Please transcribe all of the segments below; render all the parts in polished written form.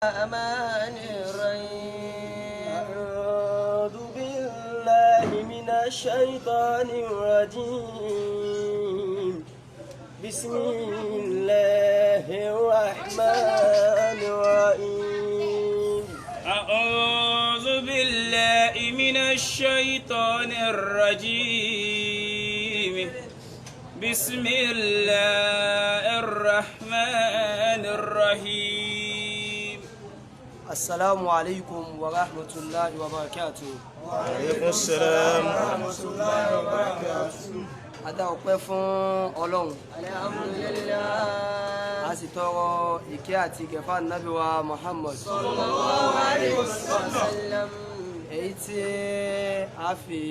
الرحمن الرحيم. أعوذ بالله من الشيطان الرجيم. بسم الله الرحمن الرحيم. أعوذ بالله من الشيطان الرجيم. بسم الله الرحمن الرحيم. السلام عليكم ورحمة الله وبركاته. عليكم السلام ورحمة الله وبركاته. A dá ọpẹ́ fún Ọlọ́run. الحمد لله. A sì tọrọ ìkẹ́ àti ìgẹ̀ fún Ànábì wa Muhammad. صلى الله عليه وسلم. Èyí tí a fi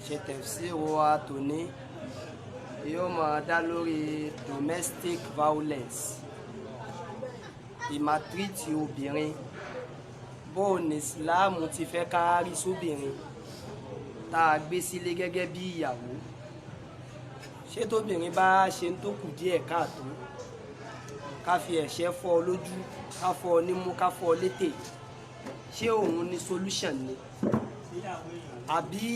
ṣe tafsir wa tòní yóò máa dá lórí domestic violence, ìmaltreat obìnrin. Bó ní Islam ti fẹ́ ká rí sóbìnrin tá a gbé sílé gẹ́gẹ́ bí ìyàwó? Ṣé tóbìnrin bá ṣe ń tó kù díẹ̀ káàtó, ká fi ẹ̀ṣẹ́ fọ́ ọ lójú, ká fọ́ ọ nímú, ká fọ́ ọ létè, ṣé òun ni solution ni, àbí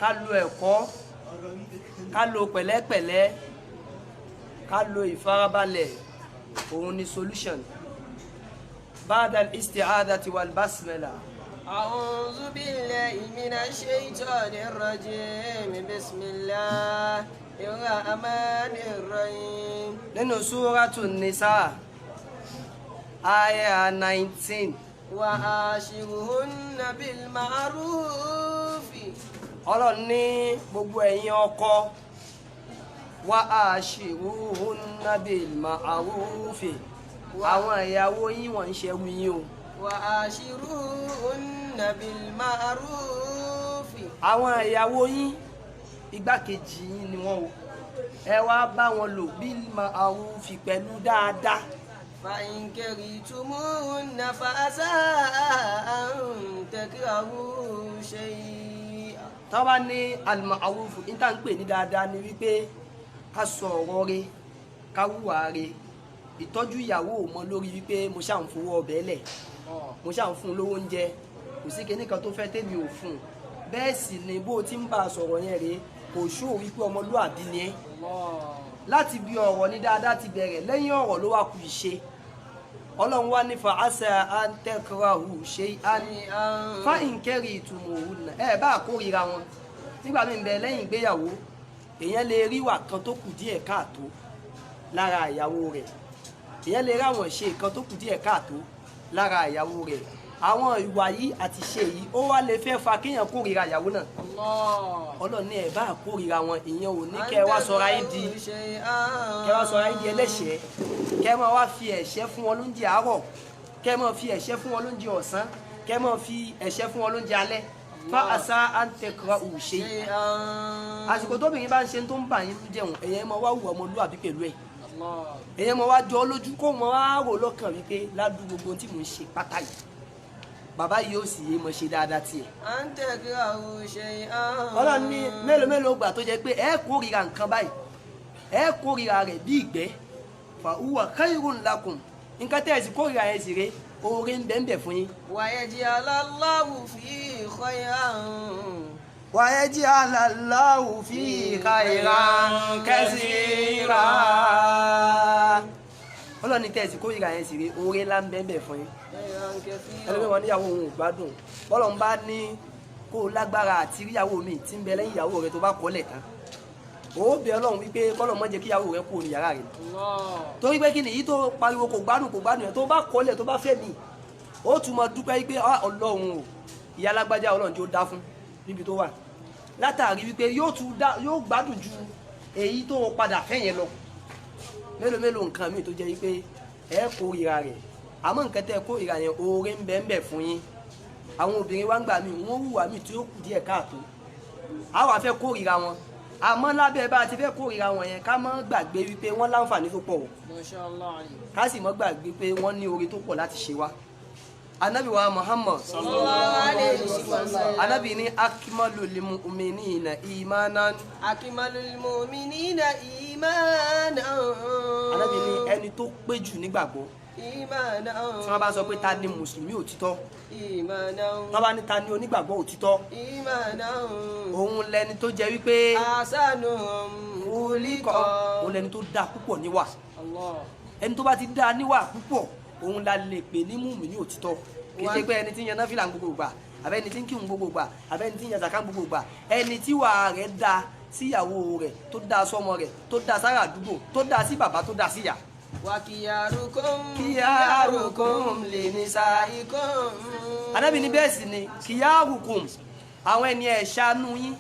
ká lo ẹ̀kọ́, ká lo pẹ̀lẹ́pẹ̀lẹ́, ká lo ìfarabalẹ̀, òun ni solution? بعد الاستعاذة والبسملة. أعوذ بالله من الشيطان الرجيم. بسم الله الرحمن الرحيم. Nínú Súrátù Nisa, àyà 19. وعاشرهن بالمعروف. Ọlọ́run ní gbogbo ẹ̀yin ọkọ, وعاشروهن بالمعروف, àwọn ìyàwó yín, wọ́n ń ṣẹrú yín o. وعاشروهن بالمعروف. Àwọn ìyàwó yín, igbákejì yín ni wọ́n o. Ẹ wá bá wọn lò بالمعروف, pẹ̀lú dáadáa. فإن كرهتموهن فعسى أن تكرهوا شيئا. Tá bá ní المعروف, níta ń pè ní dáadáa ni wípé ká sọ ọ̀rọ̀ rẹ̀, ká hùwà rẹ̀. Ìtọ́jú ìyàwó ò mọ lórí wípé mo ṣáà ń fowó ọbẹ̀ lẹ̀, mo ṣáà ń fún un lówó oúnjẹ, kò sí kinní kan tó fẹ́ tèmi ò fún un. Bẹ́ẹ̀ sì ni bó o ti ń bá a sọ̀rọ̀ yẹn rèé, kò ṣó wípé ọmọlúàbí ni ẹ́. Láti bí ọ̀rọ̀ ní dáadáa ti bẹ̀rẹ̀, lẹ́yìn ọ̀rọ̀ ló wá kù ìṣe. Ọlọ́run wá ní فعسى أن تكرهوا شيئا, فإن كرهتموهن, ẹ bá kórìíra wọn nígbà míì bẹ lẹ́yìn ìgbéyàwó, èèyàn lè rí ìwà kan tó kù díẹ̀ káàtó lára ìyàwó rẹ̀, èèyàn lè ráwọn ṣe kan tó kù díẹ̀ káàtó lára ìyàwó rẹ̀. Àwọn ìwà yìí àti ṣe yìí, ó wá lè fẹ́ fa kéèyàn kórìíra ìyàwó náà. Ọlọ́run ní ẹ bá kórìíra wọn, ìyẹn ò ní kẹ́ ẹ wá sọra yín di, kẹ́ wá sọra yín di ẹlẹ́ṣẹ̀ẹ́, kẹ́ máa wá fi ẹ̀ṣẹ́ fún wọn lóúnjẹ àárọ̀, kẹ́ máa fi ẹ̀ṣẹ́ fún wọn lóúnjẹ ọ̀sán, kẹ́ máa fi ẹ̀ṣẹ́ fún wọn lóúnjẹ alẹ́. فعسى أن تكرهوا شيئا, àsìkò tóbìnrin bá ń ṣe tó ń bà yín jẹun, èèyàn máa wá hùwà ọmọlúwàbí pẹ̀lú ẹ̀, èèyàn máa wá jọ ọ́ lójú, kó máa wá rò lọ́kàn wípé ládùú gbogbo tí mò ń ṣe pátá yìí, bàbá yìí ó sì yé mọ̀ ṣe dáadáa tiẹ̀. أن تكرهوا شيئا. Ọlọ́run ní mélòó mélòó gbà tó jẹ́ pé ẹ kórìíra nǹkan báyìí, ẹ kórìíra rẹ̀ bí ìgbẹ́, فهو خير لكم, nǹkan tẹ́ ẹ sì kórìíra yẹn sì rè, oore ń bẹ ń bẹ fún yín. ويجعل الله فيه خيرا. ويجعل الله فيه خيرا كثيرا. Ọlọ́run ní tẹ́ ẹ sì kórìíra yẹn sì rè, oore ńlá ń bẹ ń bẹ fún yín. خيرا كثيرا. Ẹlẹ́gbẹ́ wọn níyàwó òun ò gbádùn. Bọ́lọ̀ ń bá ní kó o lágbára àti ríyàwó mi tí ń bẹ lẹ́yìn ìyàwó rẹ tó bá kọ́lẹ̀ tán, ó bẹ Ọlọ́run wípé kọ́lọ̀ mọ́ jẹ́ kíyàwó rẹ kúrò ní yàrá rẹ, torí pé kí ni èyí tó pariwo kò gbádùn, kò gbádùn yẹn, tó bá kọ́lẹ̀, tó bá fẹ́ mi, ó tún mọ dúpẹ́ wípé, "Ah, Ọlọ́run o, ìyá alágbájá, Ọlọ́run tí ó dá fún níbi tó wà," látàrí wípé yóò tún dá, yóò gbádùn ju èyí tó padà fẹ́ yẹn lọ. Mélòó mélòó nǹkan míì tó jẹ́ wípé ẹ kórìíra rẹ̀, àmọ́ nǹkan tẹ́ ẹ kórìíra yẹn, oore ń bẹ ń bẹ fún yín. Àwọn obìnrin wa ń gbà mí, wọ́n hùwà míì tí ó kù díẹ̀ káàtó, a wà fẹ́ kórìíra wọn, àmọ́ lábẹ́ bá a ti fẹ́ kórìíra wọn yẹn, ká má gbàgbé wípé wọ́n láǹfààní tó pọ̀ o. ما شاء الله عليك. Ká sì má gbàgbé pé wọ́n ní oore tó pọ̀ láti ṣe wá. Anabi wa Muhammad, صلى الله عليه وسلم. Anabi ní أكمل المؤمنين إيمانا. أكمل المؤمنين إيمانا. Anabi ní ẹni tó pé jù nígbàgbọ́. إيمانا Tí wọ́n bá sọ pé ta ni mùsùlùmí òtítọ́, إيمانا wọ́n bá ní ta ni onígbàgbọ́ òtítọ́, إيمانا òun lẹni tó jẹ́ wípé أحسنهم kọ́, خلقا òun lẹni tó dáa púpọ̀ níwà. الله Ẹni tó bá ti dáa níwà púpọ̀, òun la lè pè ní mùmíní òtítọ́. Kì í ṣe pé ẹni tí ń yan náfìlà ń gbogbo gbà, àbẹ́ ẹni tí ń kírun gbogbo gbà, àbẹ́ ẹni tí ń yan sàká gbogbo gbà. Ẹni tí wà rẹ̀ dáa síyàwó rẹ̀, tó dáa sọ́mọ rẹ̀, tó dáa sára àdúgbò, tó dáa sí bàbá, tó dáa síyà. وخياركم خياركم لنسائكم Ànábì ní bẹ́ẹ̀ sì ni خياركم, àwọn ẹni ẹ̀ṣánú yín,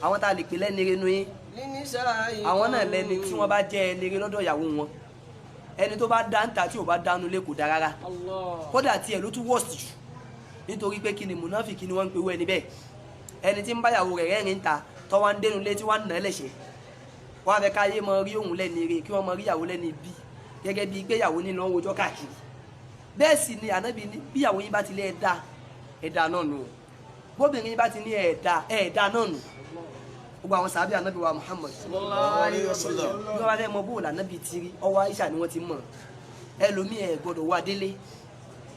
àwọn tá a lè pè lẹ́ni renu yín, لنسائكم àwọn náà lẹ́ni tí wọ́n bá jẹ́ ẹni rere lọ́dọ̀ ìyàwó wọn. Ẹni tó bá dá ń ta tí ò bá dánú lé kò dá rárá. الله Kódà tiẹ̀ ló tún worst jù, nítorí pé kí ni, mùnáfìkì ni wọ́n ń pe wọ́ ẹni bẹ́ẹ̀. Ẹni tí ń báyàwó rẹ̀ rẹ́rìn ń ta, tọ́wọ́ ń dénú lé tí wọ́n ń nà á lẹ̀ṣẹ̀, wọ́n á fẹ́ káyé mọ rí òun lẹ́ni rere, kí wọ́n mọ rí ìyàwó lẹ́ni bí, gẹ́gẹ́ bíi pé ìyàwó ní lọ́wọ́ ojọ́ káàkiri. Bẹ́ẹ̀ sì ni Ànábì ní bí ìyàwó yín bá ti lé ẹ̀dá ẹ̀dá náà nù, bóbìnrin yín bá ti ní ẹ̀dá ẹ̀dá náà nù. Gbogbo àwọn sàábì Ànábì wa Muhammad, Alayhi wa sallam. bí wọ́n bá fẹ́ mọ bóòlù Ànábì ti rí, ọwọ́ Aisha ni wọ́n ti mọ̀. Ẹlòmíì ẹ̀ gbọ́dọ̀ wá délé,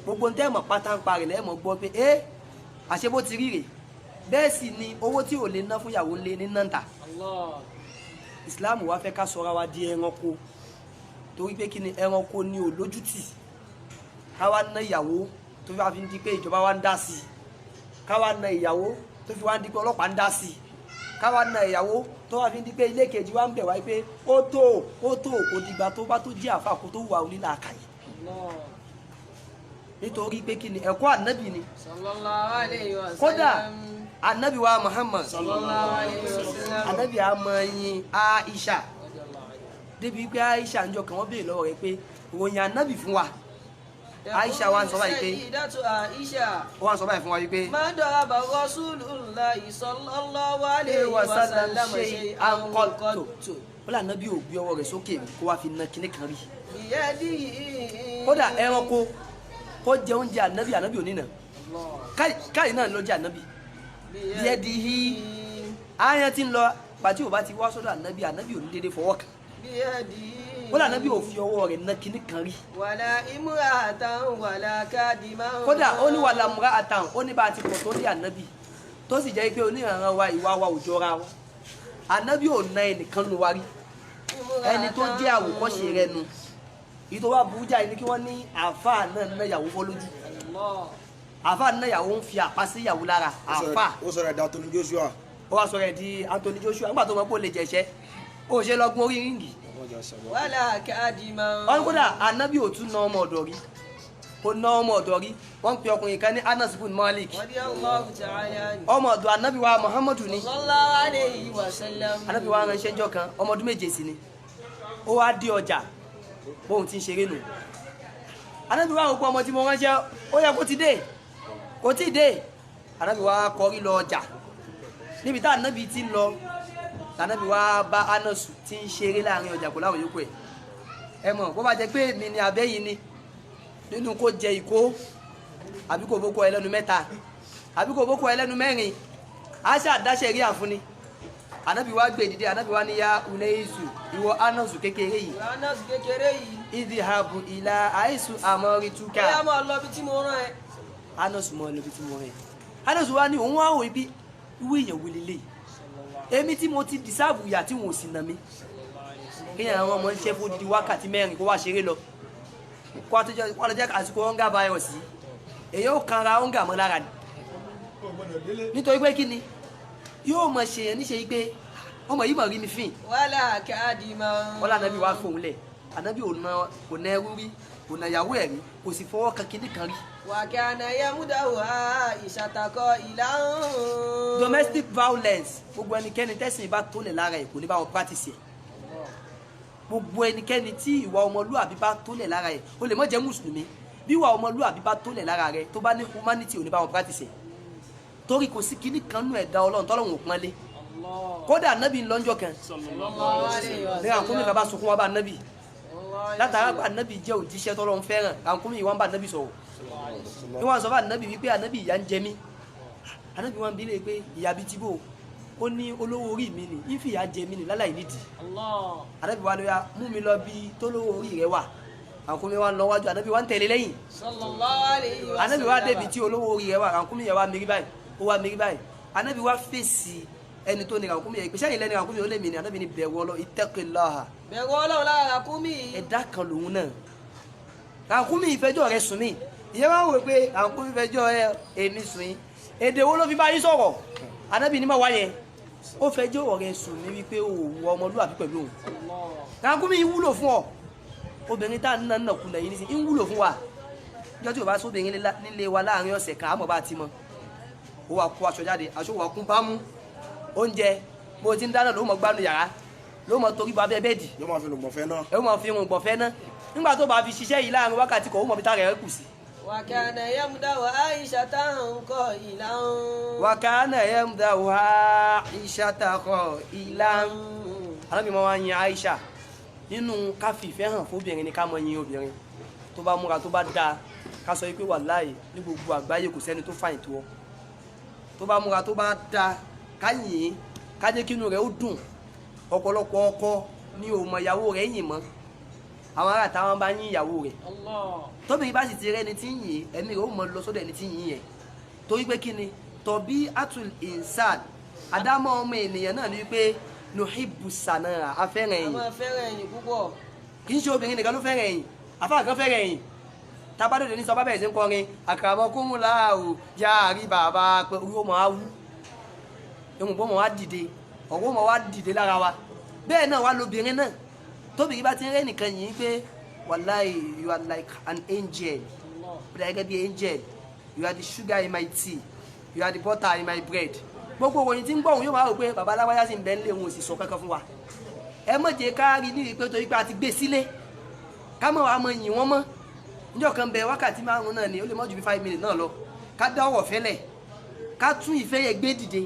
gbogbo ń tẹ́mọ̀ pátá ń parẹ̀ lẹ́mọ̀ gbọ́ pé ẹ́ àṣẹ bó ti rí rè. Bẹ́ẹ̀ sì ni owó tí ò lè ná fún ìyàwó ńlé ní nàǹtà. الله Islam wa fẹ́ ká sọra wa di ẹranko, torí pé kí ni, ẹranko ni ò lójútì. Ká wá ná ìyàwó tó fi wá fi ń di pé ìjọba wa ń dá sí i, ká wá ná ìyàwó tó fi wá ń di pé ọlọ́pàá ń dá sí i, ká wá ná ìyàwó tó wá fi ń di pé ilé kejì wa ń bẹ̀ wá pé ó tó, ó tó. Kò dìgbà tó bá tó jẹ́ àfa kó tó wà onílàákàyè. الله Nítorí pé kí ni, ẹ̀kọ́ ànábì ni. صلى الله عليه وسلم. Kódà ànábì wa Muhammad, صلى الله عليه وسلم. Ànábì àmọ́ Aisha رضي الله عنها. débi pé Aisha ń jọ kàn wọ́n béèrè lọ́wọ́ rẹ̀ pé ròyìn ànábì fún wa. Aisha wa ń sọ báyìí pé سيدة عائشة ó wá ń sọ báyìí fún wa wípé ما ضرب رسول الله صلى الله عليه وسلم شيئا قط. قط Ó là nábì ò gbé ọwọ́ rẹ̀ sókè kó wá fi na kinní kan rí. بيده. Kódà ẹranko kó jẹ oúnjẹ ànábì, ànábì ò ní nà. الله. Káyì náà ló jẹ ànábì بيده. Àyàn tí ń lọ pàtí ò bá ti wá sọ́dọ̀ ànábì, ànábì ò ní dédé fọwọ́ kàn. بيده. Ó là ànábì ò fi ọwọ́ rẹ̀ na kinní kan rí. ولا امرأة ولا خادما. Kódà ó ní ولا امرأة, ó ní bá a ti pọ̀ tó ní ànábì, tó sì jẹ́ pé oníranran wa, ìwà wa ò jọra wọn, ànábì ò na ẹnìkan nu wa rí. Ẹni tó jẹ́ àwòkọ́ṣe rẹ̀ nu ìtò wa burú jáde ní kí wọ́n ní àáfàá náà ná ìyàwó fọ́ lójú. الله. Àáfàá ná ìyàwó, ń fi àpá sí ìyàwó lára àáfàá. Ó sọ̀rọ̀ ẹ̀dá Anthony Joshua. Ó wá sọ̀rọ̀ ẹ̀ di Anthony Joshua nígbà tó mọ̀ pé ó lè jẹ̀ṣẹ́, ó ṣe lọ́gbọ́n orí ring. ولا خادما. Wọ́n ní kódà ànábì ò tún ná ọmọ ọ̀dọ̀ rí, kò ná ọmọ ọ̀dọ̀ rí. Wọ́n ń pe ọkùnrin kan ní Anas bin Malik. رضي الله تعالى عنه. Ọmọ ọ̀dọ̀ ànábì wa Muhammadu ni. صلى الله عليه وسلم. Ànábì wa ránṣẹ́ ńjọ́ kan, ọmọ ọdún 7 sí ni. Ó wá dé ọjà bóun ti ń ṣeré nù. Ànábì wa òkú ọmọ tí mo ránṣẹ́, ó yẹ kó ti dé, kó tí ì dé. Ànábì wa kọrí lọ ọjà. Níbi tá ànábì ti ń lọ, ànábì wa bá Anasu ti ń ṣeré láàrin ọjà kò láwọn yòókù ẹ̀. Ẹ mọ̀ bó bá jẹ́ pé èmi ni abẹ́yìn ni, nínú kó jẹ ìkó àbí kò bókó ẹlẹ́nu mẹ́ta àbí kò bókó ẹlẹ́nu mẹ́rin, á ṣàdáṣe rí àfúnni. Ànábì wa gbé dìde, ànábì wa ní يا أنيس, ìwọ Anasu kékeré yìí, Anas kékeré yìí, اذهب إلى حيث أمرتك. Ó yá, máa lọ bí tí mo rán ẹ. Anasu mọ lóbi tí mo rẹ. Anasu wa ní òun wá wò ibi ìwé èèyàn wò lélẹ̀, èmi tí mo ti deserve ìyà tí wọn ò sì nà mí. Kéèyàn àwọn ọmọ ń ṣe fún odidi wákàtí 4 kó wá ṣeré lọ, kó wá tó jẹ́ kó wá lọ jẹ́ àsìkò hunger virus yìí, èyàn ó kanra hunger mọ́ lára ni. Nítorí pé kí ni, yóò mọ̀ ṣèyàn níṣe yìí pé ọmọ yìí mọ̀ rí mi fín. ولا خادما. Wọ́n lé ànábì wá fóun lẹ̀. Ànábì ò na, kò na ẹrú rí, kò na ìyàwó ẹ̀ rí, kò sì fọwọ́ kan kinní kan rí. وكان يمدح عائشة قائلا. Domestic violence, gbogbo ẹnikẹ́ni tẹ́sìn bá tólẹ̀ lára ẹ̀ kò ní bá wọn practice ẹ̀. Gbogbo ẹnikẹ́ni tí ìwà ọmọlúàbí bá tólẹ̀ lára ẹ̀, o lè má jẹ́ mùsùlùmí, bí ìwà ọmọlúàbí bá tólẹ̀ lára rẹ̀, tó bá ní humanity, ò ní bá wọn practice ẹ̀, torí kò sí kinní kan nú ẹ̀dá Ọlọ́run tọ́lọ́run ò pọ́nlé. Kódà ànábì ń lọ́njọ́ kan ní rànkúnmí kan bá sunkún wá bá ànábì. Látara pé ànábì jẹ́ òjíṣẹ́ tọ́lọ́run fẹ́ràn, rànkúnmí yìí wá ń bá ànábì sọ̀rọ̀ ní wọ́n sọ fún ànábì wípé ànábì, ìyà ń jẹ mí. Ànábì wọn bí lè pé ìyà bíi tibó? Ó ní olówó orí mi ni ìfìyà jẹ mí ni láláì nídìí. Ànábì wa lóya mú mi lọ bí tólówó orí rẹ wà. Ràkúnmí wa ń lọ wájú, ànábì wa ń tẹ̀lé lẹ́yìn. Sallallahu alayhi wa Ànábì wa débi sallam. tí olówó orí rẹ̀ wà, ràkúnmí yẹn wá mírí báyìí, ó wá mírí báyìí. Ànábì wa fèsì ẹni tó ní ràkúnmí yẹn, ìpèsè yìí lẹ́ni ràkúnmí ó lè mí ni. Ànábì ní bẹ̀rù Ọlọ́run, ittaqillaha. Bẹ̀rù Ọlọ́run lára ràkúnmí yìí. Ẹ̀dá kan lòun náà, ràkúnmí ìfẹjọ́ rẹ̀ sùn mí. Ìyẹn wá wò pé ràkúnmí ìfẹjọ́ rẹ̀ èmi sùn yín, èdè wo ló fi bá yín sọ̀rọ̀? Ànábì ní má wá yẹn, ó fẹjọ́ rẹ̀ sùn mí wípé òwò ọmọlúwàbí pẹ̀lú òun. Ràkúnmí yìí wúlò fún ọ, obìnrin tá à ń nà nà kùnà yìí nísìnyí ń wúlò fún wa. Níjọ́ tí o bá sóbìnrin nílé wa láàrin ọ̀sẹ̀ kan, àmọ́ bá ti mọ ó wà kó aṣọ jáde, aṣọ wà kún bámú, oúnjẹ bó ti ń dáná ló mọ gbánu yàrá, ló mọ torí bọ abẹ́ bẹ́ẹ̀dì. Yóò máa fi lùgbọ̀n fẹ́ náà. Ẹ ó mọ fi irun gbọ̀nfẹ́ ná. Nígbà tó bá fi ṣiṣẹ́ yìí láàrin wákàtí kan, ó mọ bí tára ẹ̀ kù sí. وكان يمدح عائشة قائلا. وكان يمدح عائشة قائلا. Alábìmọ̀ wa yin Aisha. Nínú ká fi ìfẹ́ hàn fóbìnrin ni ká mọ yin obìnrin tó bá múra tó bá dáa, ká sọ wípé wàláì, ní gbogbo àgbáyé kò sẹ́ni tó fàyìn tó ọ. Tó bá múra tó bá dáa, ká yìn ín, ká jẹ́ kínú rẹ̀ ó dùn. Ọ̀pọ̀lọpọ̀ ọkọ ní ò mọ ìyàwó rẹ̀ yìn mọ́, àwọn ará táwọn bá yìn ìyàwó rẹ̀. Allah. Tóbi bá sì ti rẹ́ni tí ń yìn, ẹ̀mí rẹ̀ ó mọ lọ sọ́dọ̀ ẹni tí ń yìn yẹn, torí pé kí ni? Tọ̀bí atul insan, àdámọ́ ọmọ ènìyàn náà ni wípé nuhibbu sanaa, afẹ́ràn A ẹ̀yìn. máa fẹ́ràn ẹ̀yìn púpọ̀. Kì í ṣe obìnrin nìkan ló fẹ́ràn ẹ̀yìn, àfáà kan fẹ́ràn ẹ̀yìn. Tabadode ní sọ bá bẹ̀rẹ̀ sí ń kọrin akramakumullahu jáàrí bàbá pé orí ó mọ̀ á wú, ohun gbọ́mọ̀ wá dìde, ọ̀wọ́ mọ̀ wá dìde lára wa. Bẹ́ẹ̀ náà wá lóbìnrin náà, tóbìnrin bá ti ń rẹ́ nìkan yìí pé wàláì, you are like an angel, ó dà gẹ́gẹ́ bí angel, you are the sugar in my tea, you are the butter in my bread, gbogbo òyìn tí ń gbọ́ òun yóò máa rò pé bàbá aláwáyá sì ń bẹ nílé, òun ò sì sọ kankan fún wa. Ẹ má jẹ́ ká rí ní ìpè torí pé a ti gbé sílé, ká mọ̀ wá mọ̀ yìn wọ́n mọ́. Níjọ́ kan bẹ, wákàtí 5 náà ni, ó lè mọ́ ju bí 5 minutes náà lọ, ká dá ọ̀rọ̀ fẹ́lẹ̀, ká tún ìfẹ́ yẹn gbé dìde.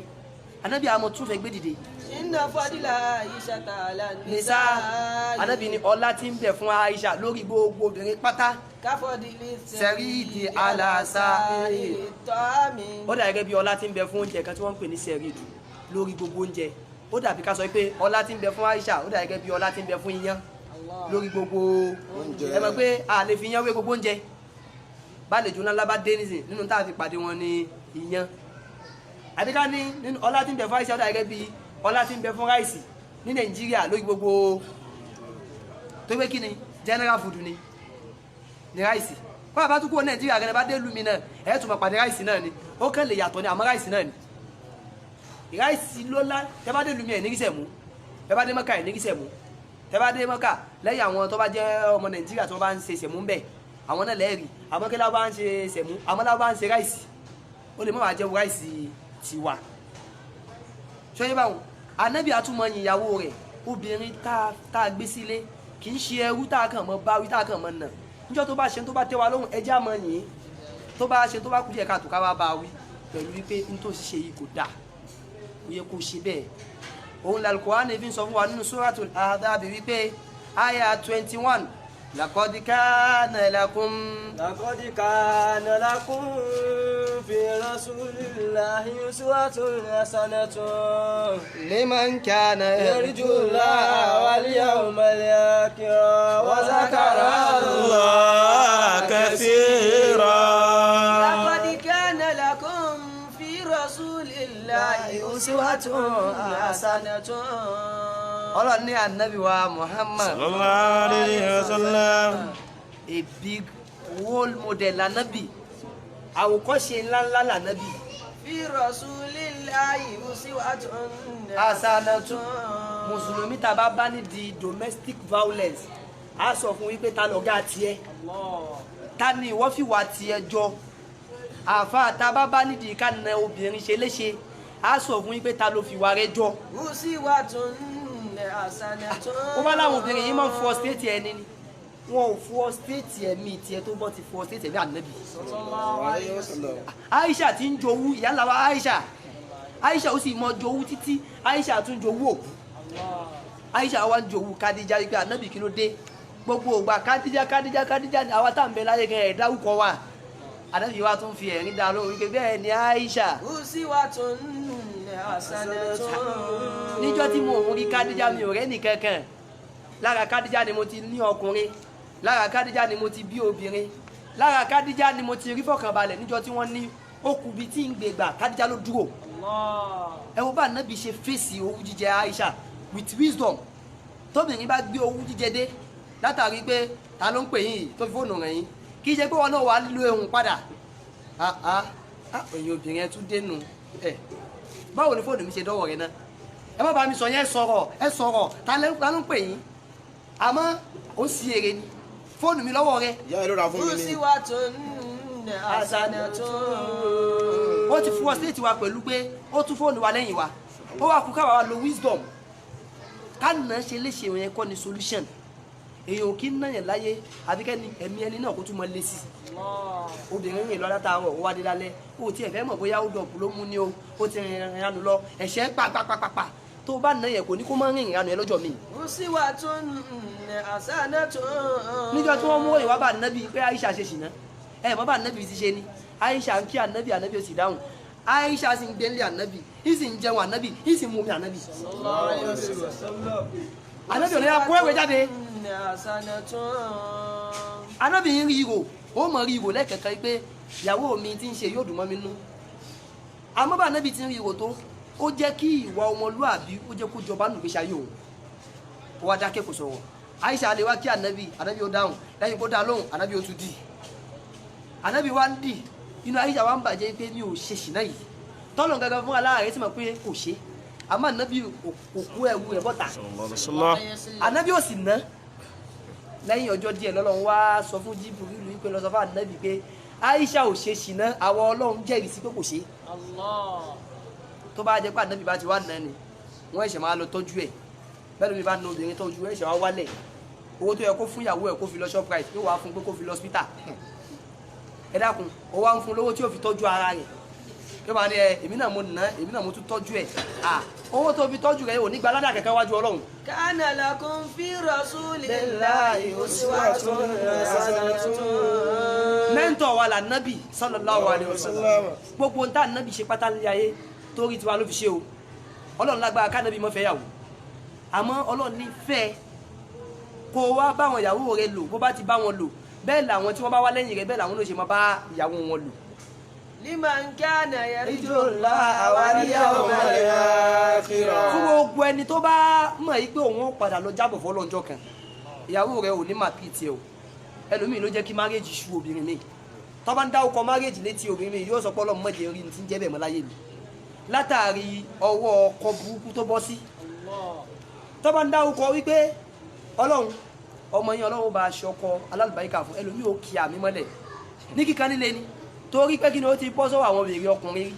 Anábì àmọ́ tún fẹ́ gbé dìde. إن فضل عائشة على Nisa, النساء anábì ní ọlá tí ń bẹ fún Aisha lórí gbogbo obìnrin pátá كفضل الثريد على سائر الطعام. Ó dà gẹ́gẹ́ bí ọlá tí ń bẹ fún oúnjẹ kan tí wọ́n ń pè ní sẹ̀rídù lórí gbogbo oúnjẹ. Ó dàbí ká sọ pé ọlá tí ń bẹ fún Aisha, ó dà gẹ́gẹ́ bí ọlá tí ń bẹ fún iyán lórí gbogbo oúnjẹ. Ẹ mọ̀ pé a lè fi iyán wé gbogbo oúnjẹ. Bálejò ńlá ńlá bá dé nísìn, nínú tá a fi pàdé wọn ní iyán. Àbí ká ní nínú ọlá tí ń bẹ fún Aisha, ó dà gẹ́gẹ́ bí ọlá tí ń bẹ fún rice ní Nàìjíríà lórí gbogbo, tó pé kí ni, general food ni rice. Kó àbá tún kúrò Nàìjíríà gẹ́gẹ́ bá dé lumi náà, ẹ̀ tún máa pàdé rice náà ni. Ó kàn lè yàtọ̀ ni, àmọ́ rice náà ni. Rice ló lá. Tẹ́ bá dé lumi, ẹ̀ ní rí sẹ̀mú. Tẹ́ bá dé Mọ́kà, ẹ̀ ní rí sẹ̀mú. Tẹ́ bá dé Mọ́kà, lẹ́yìn àwọn tó bá jẹ́ ọmọ Nàìjíríà tó bá ń ṣe sẹ̀mú ń bẹ̀, àwọn náà lẹ́ẹ̀rí. Àmọ́ kí láwọn bá ń ṣe sẹ̀mú, àmọ́ láwọn bá ń ṣe rice, ó lè má wàá jẹ́ rice tiwa. Ṣọyẹ́ báwọn Ànábì àtúmọ̀ ìyàwó rẹ̀. Obìnrin tá a gbé sílé kì í ṣe ẹrú tá a kàn mọ́ báwí, tá a kàn mọ́ nà. Níjọ́ tó bá ṣe tó bá tẹ́ wa lóhùn, ẹjẹ́ àmọ́ yìí. Tó bá ṣe tó bá kú díẹ̀ káàtó, ká wá bá wí pẹ̀lú wípé n tó ṣe yìí kò dáa, kò yẹ kó ṣe bẹ́ẹ̀. Òun l'Al-Qur'ani fi ń sọ fún wa nínú Suratul Ahzab wípé àyà 21, laqad kana lakum. لقد كان لكم في رسول الله أسوة حسنة liman kana يرجو الله واليوم الآخر وذكر الله كثيرا. لقد كان لكم في رسول الله أسوة حسنة. Ọlọ́run ní ànábì wa Muhammad صلى الله عليه وسلم. a big role model lànábì, àwòkọ́ṣe ńláńlá lànábì. في رسول الله أسوة حسنة. Mùsùlùmí tá a bá bá nídìí domestic violence, a sọ fún wípé ta lọ̀gá tiẹ̀, ta ni ìwọ fi wà tiẹ̀ jọ? Àfa tá a bá bá nídìí ká na obìnrin ṣe léṣe, a sọ fún wípé ta ló fi wà rẹ jọ? أسوة حسنة. Ó bá láwọn obìnrin yìí máa ń frustrate ẹni ni, wọn ò frustrate ẹ̀mí tiẹ̀ tó bọ́ ti frustrate ẹ̀mí ànábì. عليه وسلم. Aisha ti ń jowú, ìyá ńlá wa Aisha. Aisha ó sì mọ jowú títí, Aisha tún jowú òkú. Aisha wa ń jowú Kadija wípé ànábì, kí ló dé? Gbogbo ògbà Kadija, Kadija, Kadija ni, àwa tá à ń bẹ láyé gan ẹ̀ dárúkọ wa. Ànábì wa tún fi ẹ̀rín dá lóhùn wípé bẹ́ẹ̀ ni Aisha. أسوة حسنة. Níjọ́ tí mo ń rí Kadija, mi ò rẹ́ nìkankan lára Kadija ni mo ti ní ọkùnrin. Lára Kádíjà ni mo ti bí obìnrin. Lára Kádíjà ni mo ti rí fọkànbalẹ̀ níjọ́ tí wọ́n ní ó kù bí tí ń gbé gbà. Kádíjà ló dúró. Ẹ wo bá Ànábì ṣe fèsì owú jíjẹ Aisha with wisdom. Tóbìnrin bá gbé owú jíjẹ dé látàrí pé ta ló ń pè yín yìí tó fi fóònù rẹ̀ yín, kì í ṣe pé wọn náà wàá lo ehun padà. Ẹ̀yin obìnrin ẹ tún dénú ẹ, báwo ni fóònù mi ṣe dọ́wọ́ rẹ náà? Ẹ má bàa mi sọ yẹn, sọ̀rọ̀ ẹ sọ̀rọ̀, ta ló ń pè yín? Àmọ́ ó sì èrè ni fóònù mi lọ́wọ́ rẹ. Ìyá ẹ ló ra fún mi ni. Uswatun hasanatun. Ó ti fún ọ síléètì wa pẹ̀lú pé ó tún fóònù wa lẹ́yìn wa, ó wà kú káwa wa lo wisdom. Ká nà ṣe léṣe yẹn kọ́ ni solution. Èèyàn ò kí ń nàyàn láyé àbí kẹ́ni ẹ̀mí ẹni náà kó tún mọ lé sí i. Obìnrin rìn lọ látàárọ̀, ó wá dé lálẹ́, ó tiẹ̀ fẹ́ mọ̀ bóyá ó dọ̀kú ló mú ni o, ó ti rìn rìn ránù lọ, ẹ̀ṣẹ̀ pàpàpàpà tó bá nà yẹn kò ní kó má rìn ránù yẹn lọ́jọ́ mi. Uswatun hasanatun. Níjọ́ tí wọ́n mú ìwà bá nábì pé Aisha ṣe ṣìnà, ẹ mọ̀ bá nábì ti ṣe ni Aisha ń kí ànábì, ànábì ó sì dáhùn. Aisha sì ń gbé nílé ànábì, ì sì ń jẹun ànábì, ì sì ń mú omi ànábì. Ànábì ò ní kó ẹ̀wẹ̀ jáde. Ànábì ń rí ìrò, ó mọ̀ rí ìrò lẹ́ẹ̀kẹ̀kẹ́ pé ìyàwó mi ti ń ṣe yóò dùn mọ́ mi nú. Àmọ́ bá ànábì ti ń rí ìrò tó, ó jẹ́ kí ìwà ọmọlúàbí ó jẹ́ kó jọba nù gbèsè ayé òun. Ó wá dákẹ́ kò sọ̀rọ̀. Aisha lè wá kí ànábì, ànábì ó dáhùn, lẹ́yìn kó dá lóhùn, ànábì ó tún dì. Ànábì wá ń dì, inú Aisha wá ń bàjẹ́ pé mi ò ṣe ṣìnà yìí. Tọ́lọ̀ gangan fún aláàrẹ̀ sì mọ̀ pé kò ṣe. Àmọ́ ànábì òkú ẹ̀wù rẹ̀ bọ́ta. Ànábì ò sì ná. Lẹ́yìn ọjọ́ díẹ̀ lọ́lọ́run wá sọ fún Jíbùrìlù wípé lọ sọ fún ànábì pé Aisha ò ṣe ṣìnà, àwọn Ọlọ́run jẹ́rìí sí pé kò ṣe. Tó bá jẹ́ pé ànábì bá ti wá nà ni, wọ́n ẹ̀ṣẹ̀ máa lọ tọ́jú ẹ̀. Bẹ́ẹ̀ ló bá na obìnrin tọ́jú ẹ̀ ṣẹ̀ wá wálẹ̀. Owó tó yẹ kó fún ìyàwó ẹ̀ kó fi lọ Shoprite, yóò wá fún pé kó fi lọ hospital. Ẹ dákun, ó wá ń fún lówó tí yóò fi tọ́jú ara rẹ̀. Yóò máa ní ẹ, èmi náà mo nà, èmi náà mo tún tọ́jú ẹ̀. Owó tó fi tọ́jú rẹ̀ ò ní gba aládàá kẹ̀kẹ́ wájú Ọlọ́run. Kana lakum fi rasulillahi uswatun hasanatun. Mẹ́ńtọ̀ wa là nábì sallallahu alaihi wasallam. Gbogbo ń tá nábì ṣe pátá ní ayé torí tiwa ló fi ṣe o. Ọlọ́run lágbára ká nábì mọ́ fẹ́ yàwó. Àmọ́ Ọlọ́run ní fẹ́ kó wá báwọn ìyàwó rẹ lò, bó bá ti bá wọn lò, bẹ́ẹ̀ làwọn tí wọ́n bá wá lẹ́yìn rẹ, bẹ́ẹ̀ làwọn ló ṣe máa bá ìyàwó wọn lò. Liman kana yarjullaha wal yawmal akhir. Fún gbogbo ẹni tó bá mọ̀ yí pé òun ó padà lọ jábọ̀ fọlọ́njọ́ kan, ìyàwó rẹ ò ní máa pì tiẹ̀ o. Ẹlòmíì ló jẹ́ kí márèjì ṣú obìnrin mi. Tó bá ń dá ọkọ márèjì létí obìnrin mi, yóò sọ pé Ọlọ́run má jẹ́ rí ní ti ń jẹ́ bẹ́ẹ̀ mọ́ láyé mi. Látàrí ọwọ́ ọkọ burúkú tó bọ́ sí. Tó bá ń dá ọkọ wípé Ọlọ́run ọmọ yín Ọlọ́run bá aṣọ ọkọ alálùbáríkà fún ẹlòmíì ó kí àmì mọ́lẹ̀ ní kíkan nílé ni, torí pé kí ni ó ti bọ́ sọ́wọ́ àwọn obìnrin ọkùnrin rí.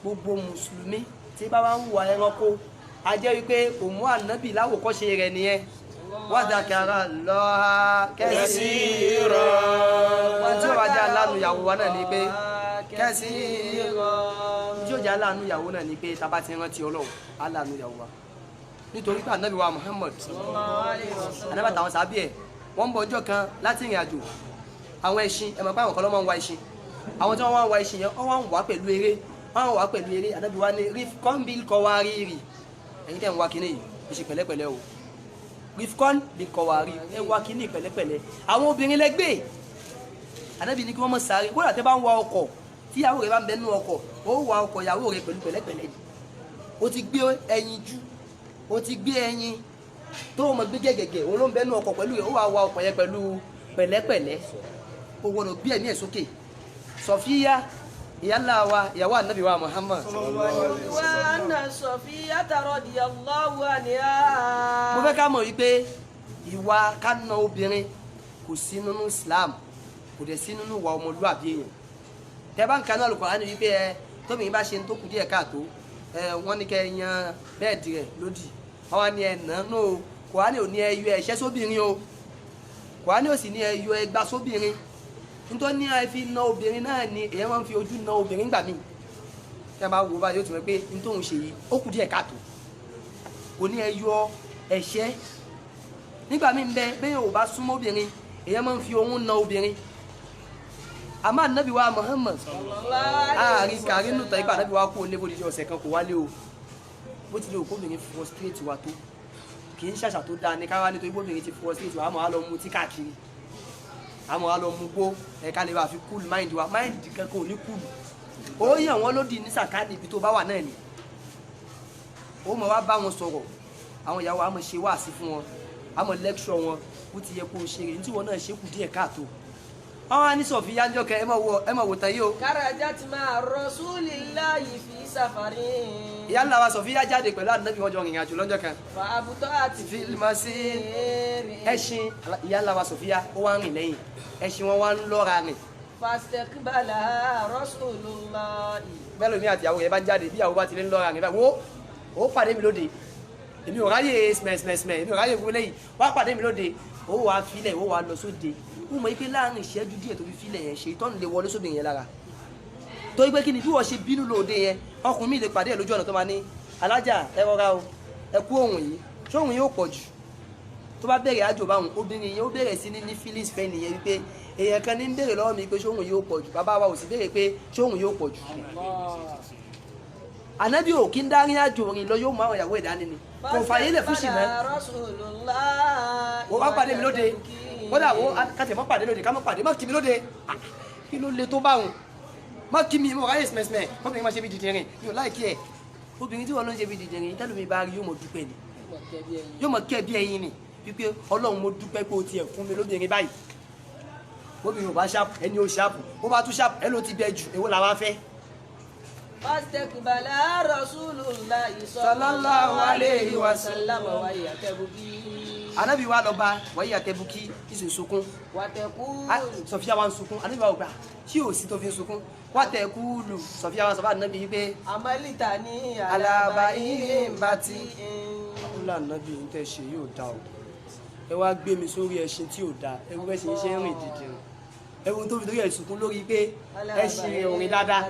Gbogbo mùsùlùmí tí bá wá ń wà ẹranko a jẹ́ wípé kò mú ànábì láwòkọ́ṣe rẹ̀ nìyẹn. Wàdàkàrà lọ́ha kẹ́sì rọ̀. Tí ó bá jẹ́ aláàánú ìyàwó wa náà ni pé kẹ́sì rọ̀. Tí ó jẹ́ aláàánú ìyàwó náà ni pé tá bá ti rántí Ọlọ́run aláàánú ìyàwó wa. Nítorí pé ànábì wa Muhammad ànábì àtàwọn sábì ẹ̀ wọ́n ń bọ̀ ọjọ́ kan láti ìrìn àjò. Àwọn ẹṣin ẹ mọ̀ pé àwọn kan ló máa ń wa ẹṣin. Àwọn tí wọ́n wá ń wa ẹṣin yẹn wọ́n wá ń wá pẹ̀lú eré, wọ́n wá pẹ̀lú eré. Ànábì wa ní rifkon bil kọwariri, ẹ̀yin tẹ̀ ń wa kíní yìí ẹ ṣe pẹ̀lẹ́pẹ̀lẹ́ o. Rifkon bil kọwariri, ẹ wa kíní pẹ̀lẹ́pẹ̀lẹ́. Àwọn obìnrin lẹ́gbẹ̀ẹ́ Ànábì ní kí wọ́n mọ̀ sáré. Kódà tẹ́ bá ń wa ọkọ̀ tí ìyàwó rẹ̀ bá ń bẹ nínú ọkọ̀, ó wa ọkọ̀ ìyàwó rẹ̀ pẹ̀lú pẹ̀lẹ́pẹ̀lẹ́ ni. Ó ti gbé ẹyin jú, ó ti gbé ẹyin tó mọ̀ gbé gẹ̀gẹ̀gẹ̀, òun ló ń bẹ nínú ọkọ̀ pẹ̀lú rẹ̀, ó wá wa ọkọ̀ yẹn pẹ̀lú pẹ̀lẹ́pẹ̀lẹ́. Ó gbọ́dọ̀ gbé ẹ̀mí ẹ̀ sókè. Sọfíyá ìyálà wa ìyàwó ànábì wa Muhammad. Wa anna Sọfíyata radiyallahu anha. Mo fẹ́ ká mọ̀ wípé ìwà ká na obìnrin kò sí nínú Islam, kò dẹ̀ sí nínú ìwà ọmọlúwàbí èèyàn. Tẹ́ bá ń kanú Al-Qur'ani wípé ẹ tóbi bá ṣe ń tó kù díẹ̀ káàtó, ẹ wọ́n ní kẹ́ ẹ yan bẹ́ẹ̀dì rẹ̀ lódì, wọ́n wá ní ẹ nà án o. Kùránì ò ní ẹ yọ ẹ̀ṣẹ́ sóbìnrin o, Kùránì ò sì ní ẹ yọ ẹgba sóbìnrin. Nítorí ní ẹ fi na obìnrin náà ni èèyàn máa ń fi ojú na obìnrin gbà míì. Tẹ́ bá wo báyìí yóò tún mọ̀ pé ní tóun ṣe yìí ó kù díẹ̀ káàtó, kò ní ẹ yọ ẹ̀ṣẹ́. Nígbà míì ń bẹ bẹ́ẹ̀ ò bá súnmọ́ obìnrin, èèyàn máa ń fi ohùn na obìnrin. Àmọ́ ànábì wa Muhammad àárín kàrí nù tán ipa ànábì wa kú oníbo dídí ọ̀sẹ̀ kan kò wálé o. Bó tilẹ̀ òkú obìnrin frustrate wa tó, Kì í ṣàṣà tó dáa ní káwá nítorí bóbìnrin ti frustrate wa, àmọ́ á lọ mu tí káàkiri, àmọ́ á lọ mu gbó ẹ̀ka lè wà fi cool mind wa. Mind kankan ò ní cool. Ó yàn wọ́n lódì ní sàkáàdì ibi tó bá wà náà ni ó mọ̀ wá bá wọn sọ̀rọ̀. Àwọn ìyàwó àmọ́ ṣe wáàsí fún wọn, àmọ́ lecture wọn bó ti yẹ kó o ṣe rè ní tí wọn náà ṣe kù díẹ̀ káàtó. Àwọn á ní Sọ̀fíyá ń jọkẹ́, ẹ mọ̀ wò tán yìí o. Kharajat ma'a rasulillahi fi safarin. Ìyá ńlá wa Sọ̀fíyá jáde pẹ̀lú ànábì, wọn jọ rìnrìn àjò lọ́jọ́ kan. Fa abta'at fil masir. Ẹṣin ìyá ńlá wa Sọ̀fíyá ó wá ń rìn lẹ́yìn ẹṣin, wọn wá ń lọ́ra rìn. Fastaqbalaha rasulullahi. Bẹ́ẹ̀ lómi àti ìyàwó rẹ̀ bá ń jáde, bí ìyàwó bá ti lé ń lọ́ra rìn báyìí, wo ó pàdé mi lóde, èmi ò ráyè smẹ̀smẹ̀smẹ̀, èmi ò ráyè fún lẹ́yìn, wá pàdé mi lóde. Ó wàá filẹ̀, ó wàá lọ sóde. Ó mọ̀ pé láàrin ìṣẹ́jú díẹ̀ tó fi filẹ̀ yẹn, ṣe ìtọ́nù lè wọlé sóbìnrin yẹn lára. Torí pé kí ni bí wọ́n ṣe bínú lóde yẹn, ọkùnrin mi lè pàdé ẹ̀ lójú ọ̀nà tó máa ní, alájà ẹ rọra o, ẹ kú òun yìí, ṣé òun yóò pọ̀ jù? Tó bá bẹ̀rẹ̀ àjò báwọn obìnrin yẹn, ó bẹ̀rẹ̀ sí ní feelings fẹ́ nìyẹn, wípé èèyàn kan ní ń béèrè lọ́wọ́ mi pé ṣé òun yóò pọ̀ jù. Bàbá wa ò sì béèrè pé ṣé òun yóò pọ̀ jù. Ànábì ò kí ń dárí àjò rìn lọ, yóò mú àwọn ìyàwó ìdání ni, kò fàyè lẹ̀ fún ṣìnà. Wọ́n wá pàdé mi lóde, kódà wo kàtẹ́ mọ́ pàdé lóde, ká mọ́ pàdé, má kí mi lóde. Kí ló le tó báwọn? Má kí mi, mo ráyè sìmẹ̀sìmẹ̀. Obìnrin máa ṣe bí dìdìrín, mi ò láìkí ẹ̀. Obìnrin tí wọ́n ló ń ṣe bí dìdìrín, tẹ́lómi bá rí yóò mọ̀ dúpẹ́ ni, yóò mọ̀ kẹ́ bí ẹyin ni, wípé Ọlọ́run mo dúpẹ́ pé o tiẹ̀ fún mi lóbìnrin báyìí. Obìnrin ò bá ṣáàpù ẹni ò ṣáàpù, ó bá tún ṣáàpù ẹ ló ti bẹ jù, èwo làwa fẹ́. Fastaqbala rasulullahi Sallallahu alayhi wa sallam wa hiya tabki. Ànábì wa lọ bá wáyé àtẹ̀bùkí ìsìn sunkún. Wa taqul. Sọ̀fíà wa ń sunkún. Ànábì wa ò gbà tí ò sí tó fi ń sunkún. Wá tẹ̀ kúlù. Sọ̀fíà wa sọ fún Ànábì yìí pé Amalitani Ala ba'irin bati. Kúlà Ànábì ń tẹ̀ ṣe yóò da o, ẹ wá gbé mi sórí ẹṣin tí ò da, ẹ wọ́n ṣe ń ṣe ń rìn dìde o. Ẹ wo tó fi torí ẹ̀ sunkún lórí pé ẹṣin rẹ̀ ò rìn dáadáa,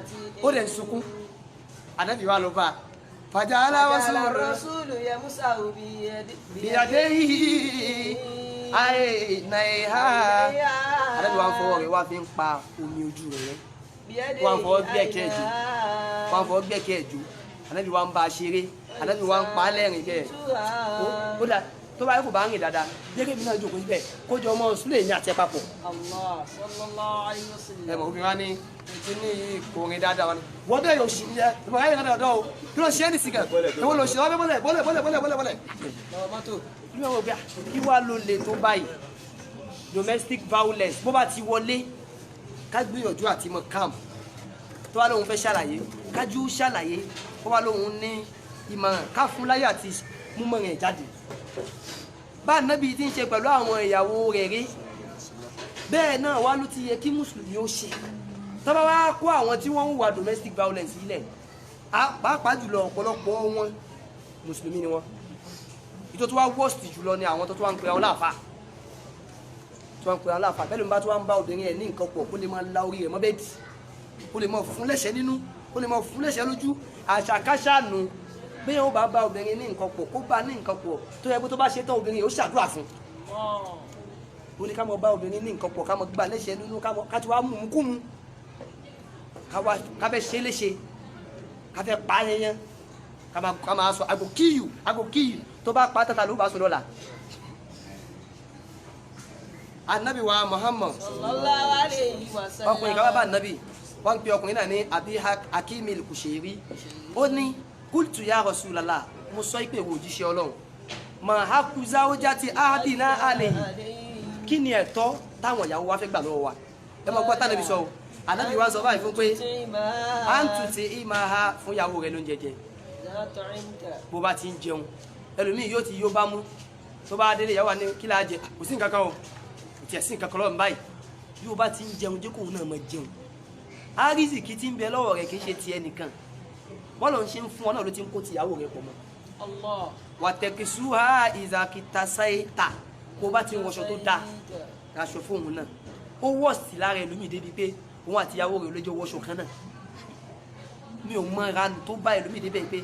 ó dẹ̀ ń sunkún. Ànábì wa lọ bá fàjà aláwọ̀ sùúrù Rasulu yamsahu bíyàdé ayé náírà. Ànábì wa ń fọwọ́ rẹ̀ wá fi ń pa omi ojú rẹ̀ rẹ́, wọ́n fọwọ́ gbẹ̀kẹ́ ẹ̀jọ̀, wọ́n fọwọ́ gbẹ̀kẹ́ ẹ̀jọ̀. Ànábì wa ń bá a ṣeré, Ànábì wa ń pa á lẹ́rìn kẹ́ ẹ̀. Ó dà tó bá yẹ kó bá ń rìn dáadáa, jẹ́kẹ́ mi náà jókòó síbẹ̀ kó jọ ọmọ sílẹ̀ ní àti ẹ̀ papọ̀. Allah sallallahu alayhi wa sallam. Ẹ mọ̀ obìnrin wa ní kíní kò rìn dáadáa wa ni wọ́n dẹ̀ yóò ṣì yẹ ìmọ̀ ayé rẹ̀ dáadáa o, kí ló ṣe é nìsín kẹ̀ ìwọ ló ṣe wọ́n bọ́lẹ̀ bọ́lẹ̀ bọ́lẹ̀ bọ́lẹ̀ bọ́lẹ̀ bọ́lẹ̀. Ìlú ẹ̀wọ̀n gbà kí wàá ló le tó báyìí? Domestic violence bó bá ti wọlé, ká gbìyànjú àti mọ calm. Tó bá lóun fẹ́ ṣàlàyé, kájú ṣàlàyé. Bó bá lóun ní ìmọ̀ràn, ká fún láyé àti múmọ̀ rẹ̀ jáde. Bá Ànábì ti ń ṣe pẹ̀lú àwọn ìyàwó rẹ̀ rí, bẹ́ẹ̀ náà wá ló ti yẹ kí mùsùlùmí ó ṣe. Tó bá wá kó àwọn tí wọ́n ń wà domestic violence sílẹ̀, pàápàá jùlọ ọ̀pọ̀lọpọ̀ wọn mùsùlùmí ni wọ́n. Ìtò tó wá worst jùlọ ni àwọn tó tó wá ń pe àwọn láàfà, tó wá ń pe àwọn láàfà. Bẹ́ẹ̀ ló ń bá tó wá ń bá obìnrin ẹ̀ ní nǹkan pọ̀, kó lè máa la orí rẹ̀ mọ́ bẹ́ẹ̀dì, kó lè máa fún lẹ́sẹ̀ nínú, kó lè máa fún lẹ́sẹ̀ lójú. Àṣàkáṣà nu. Bẹ́ẹ̀ ó bá bá obìnrin ní nǹkan pọ̀, kó bá ní nǹkan pọ̀ tó yẹ kó tó bá ṣe tán, obìnrin yóò ṣàdúrà fún un. Ó ní ká mọ bá obìnrin ní nǹkan pọ̀, ká mọ gbà lẹ́sẹ̀ nínú, ká ti wá mú un kú mu, ká fẹ́ ṣe léṣe, ká fẹ́ pa á yẹnyẹn, ká máa sọ I go kill you, I go kill you. Tó bá pa tata ló bá sọ lọ́la. Anabi wa Muhammad Sallallahu alayhi wa sallam. ọkùnrin kan wá bá anabi, wọ́n ń pe ọkùnrin náà ní Abi Hakimil Kushairi. Ó ní kultu ya Rasulallah, mo sọ pé ìwọ òjíṣẹ́ Ọlọ́run, ma haku zawjati ahadina alayhi, kí ni ẹ̀tọ́ táwọn ìyàwó wa fẹ́ gbà lọ́wọ́ wa? Ẹ mọ̀ gbọ́ tánàbí sọ o. Ànábì wa sọ báyìí fún pé à ń tù tí ìmọ̀ ha fún ìyàwó rẹ lóúnjẹ jẹ bó bá ti ń jẹun. Ẹlòmíì yóò ti yó bá mú, tó bá délé ìyàwó wa ní kí láà jẹ, kò sí nǹkan kan o, kò tiẹ̀ sí nǹkan kan lọ́rùn báyìí. Yóò bá ti ń jẹun, jẹ́ kóun náà máa jẹun. Àrísìkí tí ń bẹ lọ́wọ́ rẹ̀ kì í ṣe tiẹ̀ nìkan, bọ́ọ̀lù ń ṣe ń fún ọ náà ló ti ń kó tìyàwó rẹ̀ pọ̀ mọ́. Wàtẹ̀kìsúhà ìzàkìtàsáìtà, kó bá ti ń wọṣọ tó dáa, aṣọ fóun náà. Ó wọ̀sì lára ẹlòmíì débi pé òun àti ìyàwó rẹ̀ lójó wọṣọ kan náà. Mi ò mọ ìranù tó bá ẹlòmíì débẹ̀ pé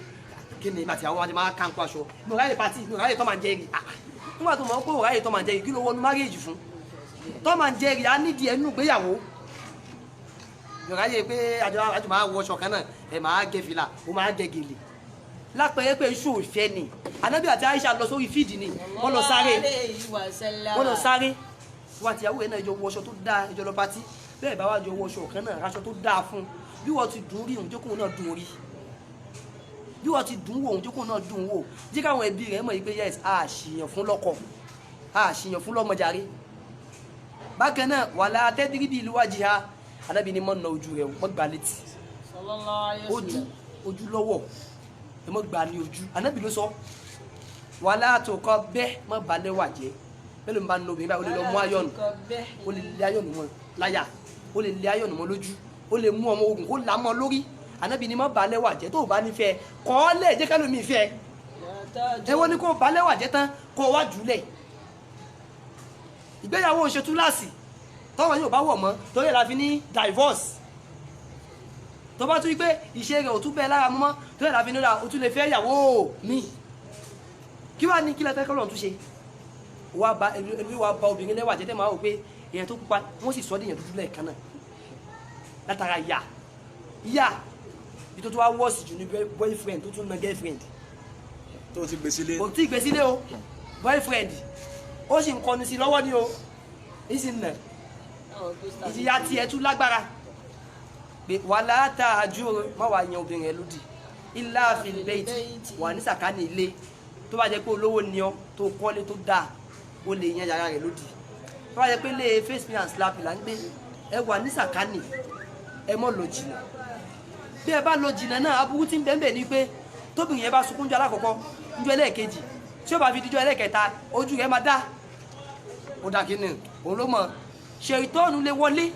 kí ni àti ìyàwó wa ti máa ká nǹkan aṣọ, mi ò ráyè pàtì, mi ò ráyè tó máa ń jẹ́rìí. Nígbà tó mọ̀ pé ò ráyè tó máa ń jẹ́rìí, kí ló wọnú márèèjì fún? Tó máa ń jẹ́rìí á nídìí ẹnu ìgbéyàwó. Mi ò ráyè pé àjọ máa wọṣọ kan náà, ẹ máa gẹ fìlà, ó máa gẹ gèlè. Lápẹẹrẹ pé iṣu òfẹ́ ni Ànábì àti Aisha lọ sórí fíìdì ni wọ́n lọ sáré, wọ́n lọ sáré. Wọ́n àti ìyàwó ẹ̀ náà jọ wọṣọ tó dáa, ìjọ lọ patí. Bẹ́ẹ̀ bá wà jọ wọṣọ ọ̀kan náà, aṣọ tó dáa fún un. Bí wọ́n ti dùn rí òun, jókòó náà dùn rí. Bí wọ́n ti dùn wò òun, jókòó náà dùn wò. Jí káwọn ẹbí rẹ̀ mọ̀ yìí pé yes, a ṣìyàn fún lọ́kọ, a ṣìyàn fún lọ́mọjàre. Bákan náà, wàlá tẹ́dírí bíi ìlú wájú ha, Ànábì ní mọ́ na ojú rẹ̀, mọ́ gbà létí. Ojú ojú lọ́wọ́ ẹ mọ́ gbà ní ojú. Ànábì ló sọ, wàlá tó kọ́ bẹ́ẹ̀ mọ́ balẹ̀ wà jẹ́. Bẹ́ẹ̀ ló ń bá nu obìnrin báyìí, ó lè lọ mú ayọ̀nù, ó lè lé ayọ̀nù mọ́ láyà, ó lè lé ayọ̀nù mọ́ lójú, ó lè mú ọmọ ogun kó là mọ́ lórí. Ànábì ní mọ́ balẹ̀ wà jẹ́. Tó o bá nífẹ̀ẹ́ kọ́ ọ lẹ̀, jẹ́ kẹ́lómi fẹ́ ẹ. Wọ́n ní kó balẹ̀ wà jẹ́ tán, kó o wá jùlẹ̀. Ìgbéyàwó ṣe túláàsì tọ́wọ́ yóò bá wọ̀ mọ́, torí ẹ̀ la fi ní divorce. Tó bá tún wí pé ìṣe rẹ̀ ò tún bẹ́ẹ̀ lára mú mọ́, torí ẹ̀ la fi ní ra o tún lè fẹ́ ìyàwó mi. Kí wàá ní kí lẹ́tẹ́ kọ́ lọ́n tún ṣe wàá ba ẹni wàá ba obìnrin lẹ́wà jẹ́tẹ́, máa wò pé èèyàn tó pupa wọ́n sì sọ ọ́ dèèyàn dúdú lẹ́ẹ̀kan náà látara ìyà ìyà. Bí tó tún wá wọ́ọ̀sì jù ní boyfriend tó tún na girlfriend. Tó ti gbèsè lé. Kò tí ì gbé sílé o, boyfriend ó sì ń kọnu sí lọ́wọ́ ni o, ìsìn nà ìjìyà tiẹ̀ tún lágbára pé wàhálà tá a ju má wàá yan obìnrin rẹ lódì ilá fil bayt wà ní sàkání ilé. Tó bá jẹ́ pé olówó ni ọ́, tó kọ́lé tó dáa, ó lè yan yàrá rẹ lódì. Tó bá jẹ́ pé lé face me and slap là ń gbé, ẹ wà ní sàkání, ẹ mọ́ lọ jìnnà. Bí ẹ bá lọ jìnnà náà, aburú tí ń bẹ́ẹ̀ bẹ́ẹ̀ ni pé tóbìnrin yẹn bá sunkún jọ alákọ̀ọ́kọ́, njọ́ ẹlẹ́ẹ̀kejì, tí ó bá fi dijọ́ ẹlẹ́ẹ̀kẹta, ojú rẹ̀ máa dá ó dá kínní òun ló mọ̀. Ṣèitọ́ọ̀nù lè wọlé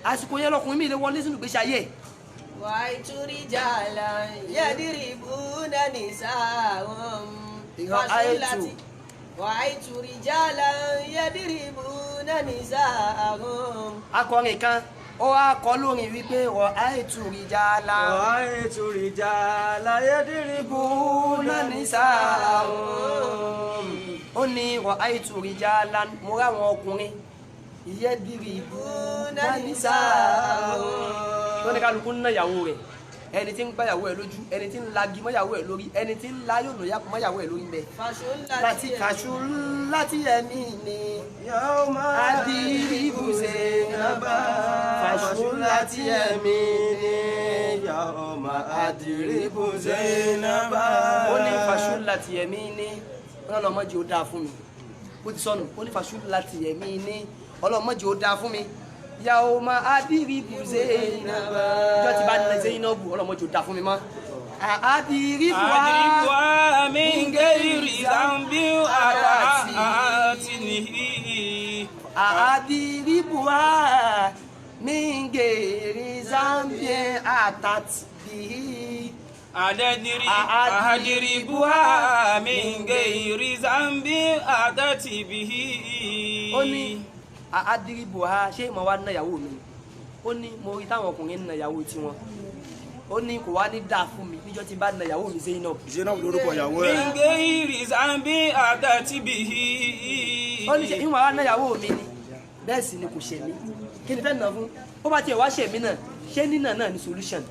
àsìkò yẹn, lọkùnrin mi lè wọlé sínú ìgbésí ayé ẹ̀. رأيت رجالا يضربون نساءهم. رأيت. رأيت رجالا يضربون نساءهم. Akọrin kan ó wá kọ lórin wípé رأيت رجالا رأيت رجالا يضربون نساءهم. Ó ní رأيت رجالا, mo ráwọn ọkùnrin, يضربون نساءهم, tó ní kálukú ń ná ìyàwó rẹ̀, ẹni tí ń gbá ìyàwó ẹ̀ lójú, ẹni tí ń lagi mọ́yàwó ẹ̀ lórí, ẹni tí ń la yóò lóyà mọ́yàwó ẹ̀ lórí ń bẹ. Láti kàṣù láti ẹ̀mí ni يوم أضرب زينبا. فشلت يميني يوم أضرب زينبا. Ó ní فشلت يميني, ọlọ́mọdé ó dáa fún mi. Ó ti sọnù. Ó ní فشلت يميني, ọlọ́mọdé ó dáa fún mi, يوم أضرب زينبا, ìjọ ti bá ní Zainabu, ọlọ́mọdé ó dáa fún mi mọ́. أضرب أضربها من غير ذنب أتته. أضربها من غير ذنب أتت به. أضربها من غير ذنب أتت به. Ó ní أضربها, ṣé mo wá ná ìyàwó mi? Ó ní mo rí táwọn ọkùnrin ń ná ìyàwó tiwọn. Ó ní kò wá ní dáa fún mi níjọ́ tí n bá ná ìyàwó mi Zainab. Zainab lórúkọ ìyàwó ẹ̀. من غير ذنب أتت به. Ó ní ṣe ìwọ̀n wá ná ìyàwó mi ni? Bẹ́ẹ̀ sì ni kò ṣe mí. Kí ni fẹ́ nà fún? Ó bá tiẹ̀ wá ṣe mí náà, ṣé nínà náà ni solution?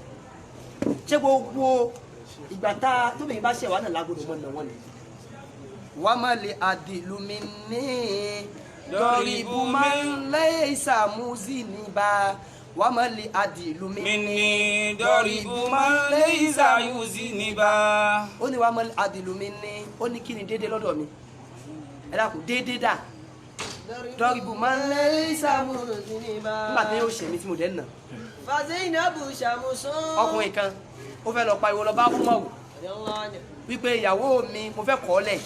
Ṣé gbogbo ìgbà tá a tóbìnrin bá ṣẹ̀ wá náà lágbọ́dọ̀ mọ́ nà wọ́n ni? وما العدل مني ضرب من ليس مذنبا وما العدل مني مني ضرب من ليس مذنبا. Ó ní وما العدل مني, ó ní kí ni déédéé lọ́dọ̀ mi? Ẹ dákun, déédéé dà? ضرب من ليس nígbà tí yóò ṣẹ̀mí tí mo dẹ́ nà. فزينب شمس. Ọkùnrin kan ó fẹ́ lọ pariwo lọ bá Umaru رضي الله عنه. wípé ìyàwó mi, mo fẹ́ kọ̀ ọ́ lẹ̀,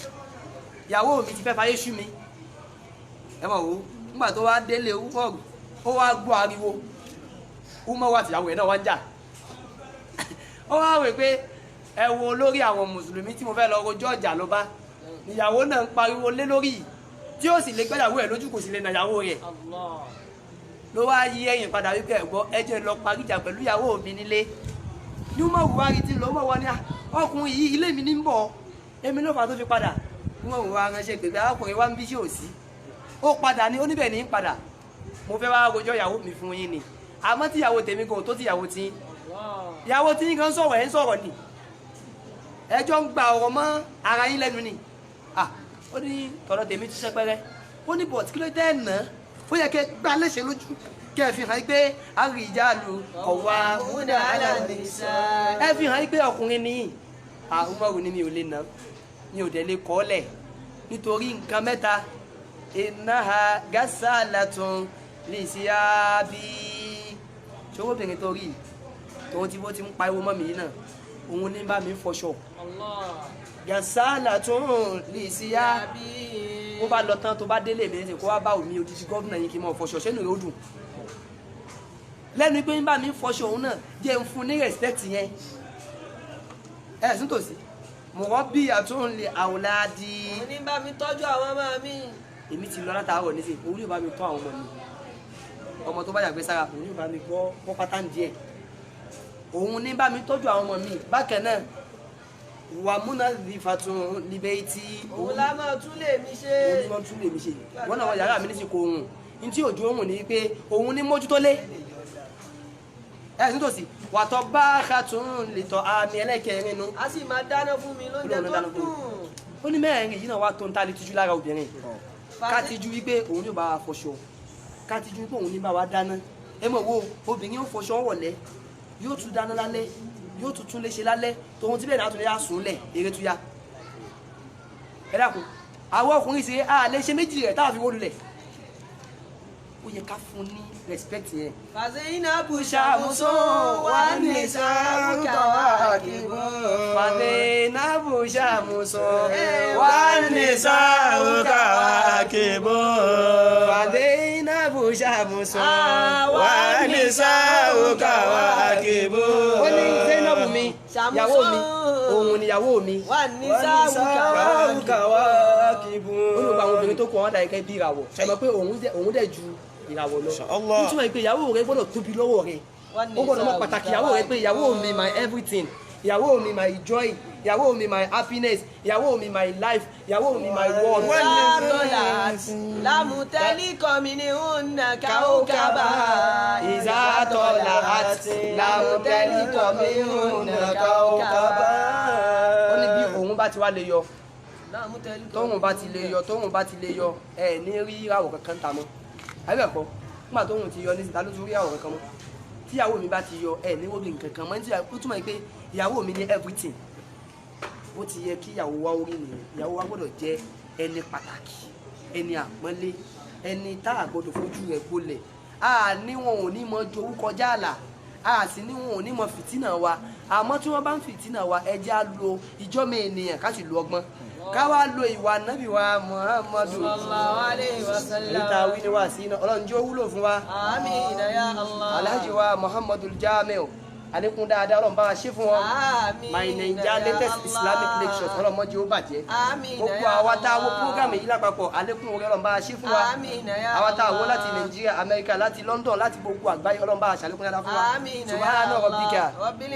ìyàwó mi ti fẹ́ fayé sú mi. Ẹ mọ̀ wo, nígbà tó wá délé Umaru, ó wá gbọ́ ariwo Umaru àti ìyàwó ẹ̀ náà wá ń jà. Ó wá wò pé ẹ wo lórí àwọn mùsùlùmí tí mo fẹ́ lọ rojọ́ ọjà ló bá, ìyàwó náà ń pariwo lé lórí yìí, tí ó sì lè gbẹ́yàwó ẹ̀ lójú, kò sì lè nàyàwó rẹ̀. Allah. Ló wá yí ẹ̀yìn padà wípé ẹ̀gbọ́n, ẹ jẹ́ lọ parí ìjà pẹ̀lú ìyàwó mi nílé. Ní Umaru wá rí tí lọ, Umaru wá ní, "Ah, ọkùnrin yìí, ilé mi ní ń bọ̀." Èmi ló fà tó fi padà. Umaru wá ránṣẹ́ pé arákùnrin wa ń bí sí òsì. Ó padà ní oníbẹ̀ ní ń padà, mo fẹ́ wá rojọ́ ìyàwó mi fún yín ni, àmọ́ tí ìyàwó tèmi kò tó tí ìyàwó tí Ìyàwó tí yín kan sọ̀rọ̀ ẹ̀ ń sọ̀rọ̀ ni, ẹjọ́ ń gba ọ̀rọ̀ mọ́ ara yín lẹ́nu ni. Ah, ó ní tọ̀dọ̀ tèmi ti sẹ́pẹ́rẹ́. Ó ní bọ̀t kí ló dé ẹ̀ ná, ó yẹ kẹ́ gbá léṣe lójú kẹ́ ẹ fi hàn pé àríjàlù ọ̀wá Múnà alánìsá. ẹ fi hàn pé ọkùnrin ni. Ah, Umaru ni mi ò lè nà, mi ò dẹ̀ lè kọ́ lẹ̀ nítorí nǹkan mẹ́ta. Innaha gasalatun lisiyabi. Ṣòwò obìnrin tó rí tòun tí bó ti ń pariwo mọ́ mi yìí náà, òun ní bá mi fọṣọ. Gasalatun lisiyabi. Bó bá lọ tán tó bá délé mi ní kó wá bá omi odidi gómìnà yín kí n mọ̀ fọṣọ, ṣé nù yóò dùn lẹ́nu pé ń bá mi fọṣọ òun náà, jẹ́ ń fún ní respect yẹn. Ẹ̀ sún tòsí murabiyatun li awladi. Òun ní bá mi tọ́jú àwọn ọmọ mi. Èmi ti lọ látàárọ̀ nísìnyí, òun yóò bá mi tọ́ àwọn ọmọ mi. Ọmọ tó bá yàgbé sára, òun yóò bá mi gbọ́ bọ́ pátá ń díẹ̀. Òun ní bá mi tọ́jú àwọn ọmọ mi. Bákan náà, wà múná rifatun libayti. Òun lá máa tún lè mi ṣe. Òun ní wọ́n tún lè mi ṣe. Wọ́n náà wọ́n yàrá mi nísìnyí kò hùn ní tí òjò òhun ní pé òun ní mójútó lé. Ẹ̀ nítòsí wàtọ́ bá kàtún lè tọ́ àmì ẹlẹ́kẹ̀rin nu. A sì máa dáná fún mi lóúnjẹ Olóhùn tó dáná fún mi. dùn. Ó ní mẹ́rin yìí náà wá tó ń ta lè tijú lára obìnrin. Ká tijú wípé òun yóò bá wa fọṣọ, ká tijú wípé òun ní bá wa dáná. Ẹ mọ̀ wo obìnrin yóò fọṣọ wọ̀lẹ́, yóò tún dáná lálẹ́, yóò tún tún léṣe lálẹ́, tòun tí bẹ́ẹ̀ náà tún lè yá sùn lẹ̀ eré tún yá. Ẹ dákun, àwọn ọkùnrin ṣe á lè ṣe méjì rẹ̀ tá a fi wó lulẹ̀. Ó yẹ ká fún ní respect yẹn. Fàzẹ́yìnàbù ṣàmùsùn wà ní sàrúkàwákìbù. Fàzẹ́yìnàbù ṣàmùsùn wà ní sàrúkàwákìbù. Fàzẹ́yìnàbù ṣàmùsùn wà ní sàrúkàwákìbù. Ó ní Zainabu mi, ìyàwó mi, òun ni ìyàwó mi. Wà ní sàrúkàwákìbù. Kàwákìbù. Ó ní gbogbo àwọn obìnrin tó kù wọn dà gẹ́gẹ́ bí ìràwọ̀. Ẹ mọ̀ pé òun dẹ̀ ju ìràwọ̀ lọ. Allah. Nítorí pé ìyàwó rẹ gbọ́dọ̀ tóbi lọ́wọ́ rẹ. Ó gbọ́dọ̀ mọ pàtàkì ìyàwó rẹ pé ìyàwó mi my everything, ìyàwó mi my joy, ìyàwó mi my happiness, ìyàwó mi my life, ìyàwó mi my world. Ìzátọ́lá lámùtẹ́lì kọ́mi ní hùnà káwókábà. Ìzátọ́lá àti lámùtẹ́lì kọ́mi ní hùnà káwókábà. Ó ní bí òun bá ti wá lè yọ, tóun bá ti lè yọ, tóun bá ti lè yọ, ẹ ní rí ìràwọ̀ kankan ta mọ́. Àbẹ̀kọ́ nígbà tóun ti yọ nísìnyí, ta ló tún rí ìràwọ̀ kankan mọ́? Tíyàwó mi bá ti yọ, ẹ ní wọ́n bí nǹkan kan mọ́. Nítorí ó túmọ̀ pé ìyàwó mi ní everything. Bó ti yẹ kí ìyàwó wa orí nìyẹn. Ìyàwó wa gbọ́dọ̀ jẹ́ ẹni pàtàkì, ẹni àpọ́nlé, ẹni tá a gbọ́dọ̀ fojú rẹ̀ gbolẹ̀. A ní wọn ò ní mọ jowú kọjá àlà, a sì ní wọn ò ní mọ fìtínà wa. Àmọ́ tí wọ́n bá ń fìtínà wa, ẹ jẹ́ á lo ìjọ́mọ ènìyàn, ká sì lo ọgbọ́n, ká wá lo ìwà nábì wa Muhammadu. Sallallahu alayhi wa sallam. Èyí tá a wí ni wá sí iná, Ọlọ́run jẹ́ ó wúlò fún wa. Àmín ya Allah. Alhaji wa Muhammadu Jamiu, àlékún dáadáa Ọlọ́run bá wa ṣe fún wọn. Àmín My Naija ya latest Allah. Islamic lectures, Ọlọ́run má jẹ́ ó bàjẹ́. Àmín Gbogbo ya àwa tá a wo Allah. program yìí lápapọ̀, àlékún orí Ọlọ́run bá wa ṣe fún wa. Àmín ya Àwa tá a wo Allah. láti Nàìjíríà, Amẹ́ríkà, láti London, láti gbogbo àgbáyé, Ọlọ́run bá wa ṣàlékún dáadáa fún wa. Àmín ya Subhana Allah. rabbika. Rabbil